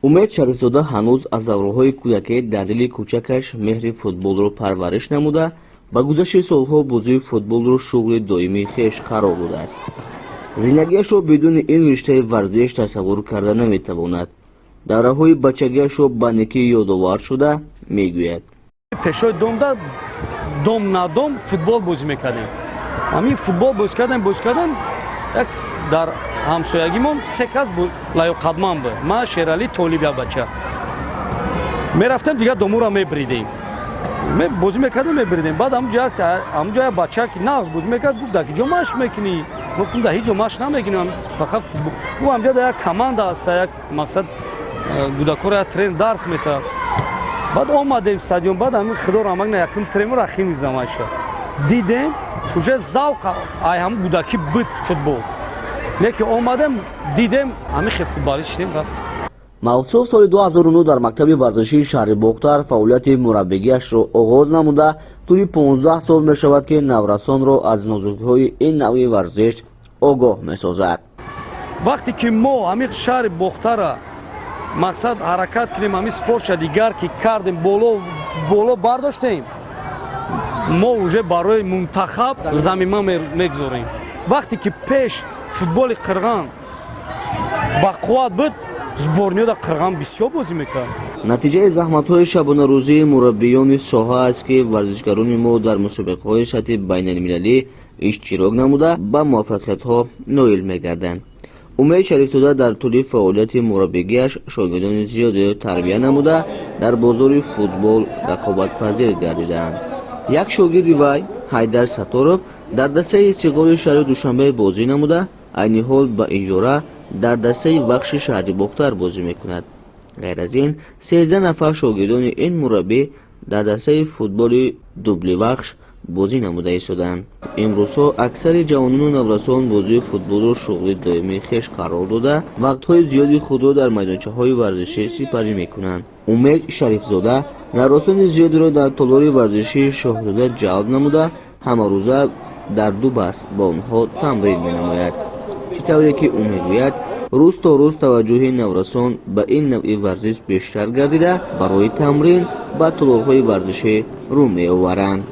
Умед Шарифзода ҳанӯз аз давраҳои кӯдакӣ дар дили кӯчакаш меҳри футболро парвариш намуда, ба гузашти солҳо бозии футболро шуғли доимии хеш қарор додааст. Зиндагиашро бидуни ин риштаи варзиш тасаввур карда наметавонад. Давраҳои бачагиашро ба некӣ ёдовар шуда мегӯяд. Пешои домда, дом на дом футбол бозӣ мекардем. Ҳамин футбол бозӣ кардем, бозӣ кардем, як дар ҳамсоягимон се кас лаёқатманд буд: ман, Шералӣ, Толиб, як бача. Мерафтем, дигар домуро мебиридем, бозӣ мекардем, мебиридем. Баъд ҳамунҷо як бача ки нағз бозӣ мекард, гуфт: «Дар ки ҷо машқ мекунӣ?» Гуфтум: «Дар ҳеҷ ҷо машқ намекунем, фақат футбол». Гуфт: «Ҳамҷо дар як команда аста, як мақсад кӯдакоро як тренер дарс метавад». Баъд омадем стадион. Баъд ҳамин, худо раҳмат, якум тренер Рахим Замайша дидем, уже завқ ай ҳамун кӯдакӣ буд футбол. Леки омадем, дидем, ҳамин хел футболист шидем, рафтем. Мавсуф соли 2009 дар мактаби варзишии шаҳри Бохтар фаъолияти мураббигиашро оғоз намуда, тӯли 15 сол мешавад, ки наврасонро аз нозукиҳои ин навъи варзиш огоҳ месозад. Вақте ки мо ҳамин шаҳри Бохтара мақсад ҳаракат кунем, ҳамин спортша дигар ки кардем, боло боло бардоштем, мо уже барои мунтахаб замима мегузорем. Вақте ки пеш футболи қирған бақувват буд, сборныйода қирған бисёр бозӣ мекард. Натиҷаи заҳматҳои шабонарӯзии мураббиёни соҳа аст, ки варзишгарони мо дар мусобиқаҳои сатҳи байналмилалӣ иштирок намуда, ба муваффақиятҳо ноил мегарданд. Умед Шарифзода дар тӯли фаъолияти мураббигиаш шогирдони зиёдеро тарбия намуда, дар бозори футбол рақобатпазир гардидаанд. Як шогирди вай, Ҳайдар Сатторов, дар дастаи Истиқлоли шаҳри Душанбе бозӣ намуда, айни ҳол ба иҷора дар дастаи Вахши шаҳри Бохтар бозӣ мекунад. Ғайр аз ин, 13 нафар шогирдони ин мураббӣ дар дастаи футболи дубли Вахш бозӣ намуда истодаанд. Имрӯзҳо аксари ҷавонону наврасон бозии футболро шуғли доимии хеш қарор дода, вақтҳои зиёди худро дар майдончаҳои варзишӣ сипарӣ мекунанд. Умед Шарифзода наврасони зиёдеро дар толори варзишии Шоҳзода ҷалб намуда, ҳамарӯза дар ду баст бо онҳо тамрин менамояд. Чӣ тавре ки ӯ мегӯяд, рӯз то рӯз таваҷҷӯҳи наврасон ба ин навъи варзиш бештар гардида, барои тамрин ба толорҳои варзишӣ рӯ меоваранд.